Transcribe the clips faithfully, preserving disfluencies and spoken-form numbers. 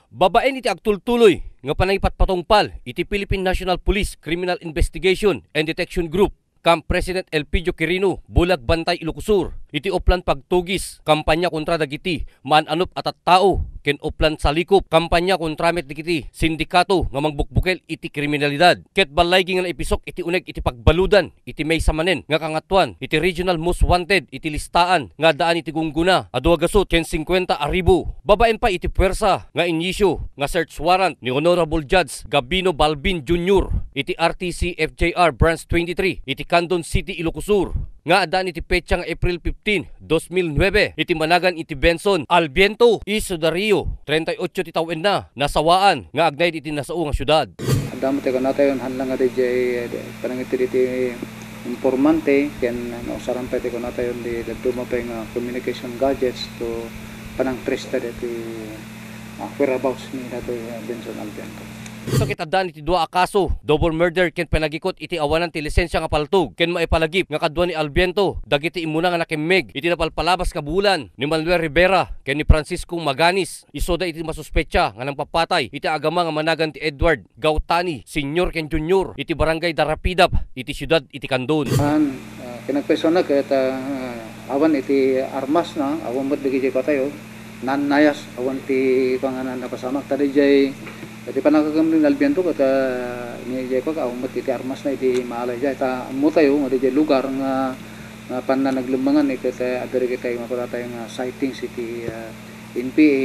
Babaen iti agtultuloy nga panangipatpatungpal iti Philippine National Police Criminal Investigation and Detection Group, Camp President Elpidio Quirino, Bulag Bantay, Ilocos Sur, iti uplan pagtugis, kampanya kontra dagiti maan-anop a tattao ken uplan salikop, kampanya kontra met dagiti sindikato nga mangbukbukel iti kriminalidad. Ket ballaygi nga naipisok iti uneg iti pagbaludan iti maysa manen nga kangatoan iti Regional Most Wanted iti listaan nga addaan iti gunggona a dua gasut ken singkuenta a ribu. Babaen pay iti puwersa nga inisyu nga search warrant ni Honorable Judge Gabino Balbin Junior iti R T C F J R Branch twenty-three iti Candon City, Ilocos Sur, nga addaan iti petsa nga April fifteen, dos mil nuebe, iti managan iti Benson Albiento Iso Dario, treinta y ocho ti tawenna, nasawaan nga agnaed iti nasao nga siudad. Adda met ti kunatayon, haan lang nga diay, eh, panangited iti informante, ken nausaran pay ti kunatayon di dadduma pay nga communication gadgets to panangtrace ta diti, ah, whereabouts ni datoy, ah, Benson Albiento. Isu ket addaan iti dua a kaso, double murder ken panagikut iti awanan ti lisensia nga paltog, ken maipalagip nga kadua ni Albiento dagiti immuna nga nakimmeg iti napalpalabas nga bulan ni Manuel Rivera ken ni Francisco Maganis. Isuda iti masuspetsa nga nangpapatay iti agama nga managan ti Edward Gautani Senior ken Junior iti Barangay Darapidap iti siudad iti Candon. An, ah, kinagpaysuanna ket, ah, awan iti armas na, awan met dagiti patayo, nannayas, awan ti panganan napasamak. Ta diay, iti panagagam ni Albiento ket, ah, ni diay pag-, awan met iti armas na iti maalay diay. Ta ammo tayo nga diay lugar nga, nga panna naglemmengan, eh, ket, eh, adda dagiti makuda tayo nga sightings iti, ah, N P A,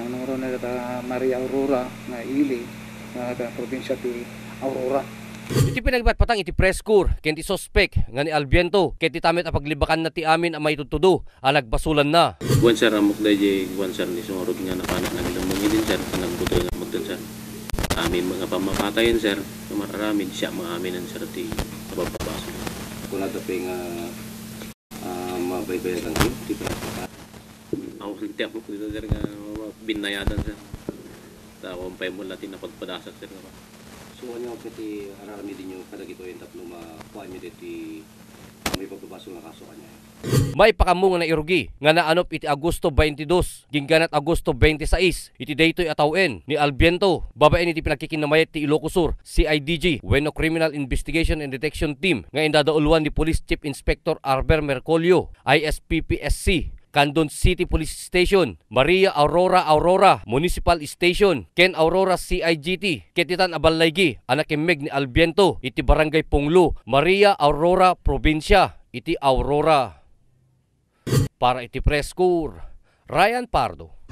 nangnangruna ita Maria Aurora nga ili, nga ita probinsya ti Aurora. Iti pinagpatpatang iti press corps ken ti suspek nga ni Albiento, ket dita met a paglibakanna ti amin a maitudtudo a nagbasolanna. Kuan, sir, ammok daydiay, kuan, sir, ni sumurot nga napanak nagdamdam idin, sir, nga nagbutoy nga magdan, sir. Amin nga pammapatayen, sir, nga mararamid, siya nga amin, sir, ti ababbabasol. Kunada pay nga, ah, mabaybayatanyo ti pinagpatay. Awan ti ammok dita, sir, nga binayadan, sir. Ta awan pay met la ti napagpadasak, sir, nga. So, ania pay ti araramidyo kadagitoy tapno makuanyo daytoy, ah, maipagbabasol nga kaso, ania? Maipakammo nga nairugi nga naanop iti Agosto twenty-two, gingganat Agosto twenty-six, iti daytoy a tawen ni Albiento, babaen iti pinakikinnamayat ti Ilocos Sur C I D G wenno Criminal Investigation and Detection Team nga indadauluan ni Police Chief Inspector Arber Mercolio, I S P P S C, Candon City Police Station, Maria Aurora, Aurora Municipal Station, ken Aurora C I G T, ket ditan a ballaygi a nakimmeg ni Albiento iti Barangay Punglo, Maria Aurora, probinsya iti Aurora. Para iti Press Corps, Ryan Pardo.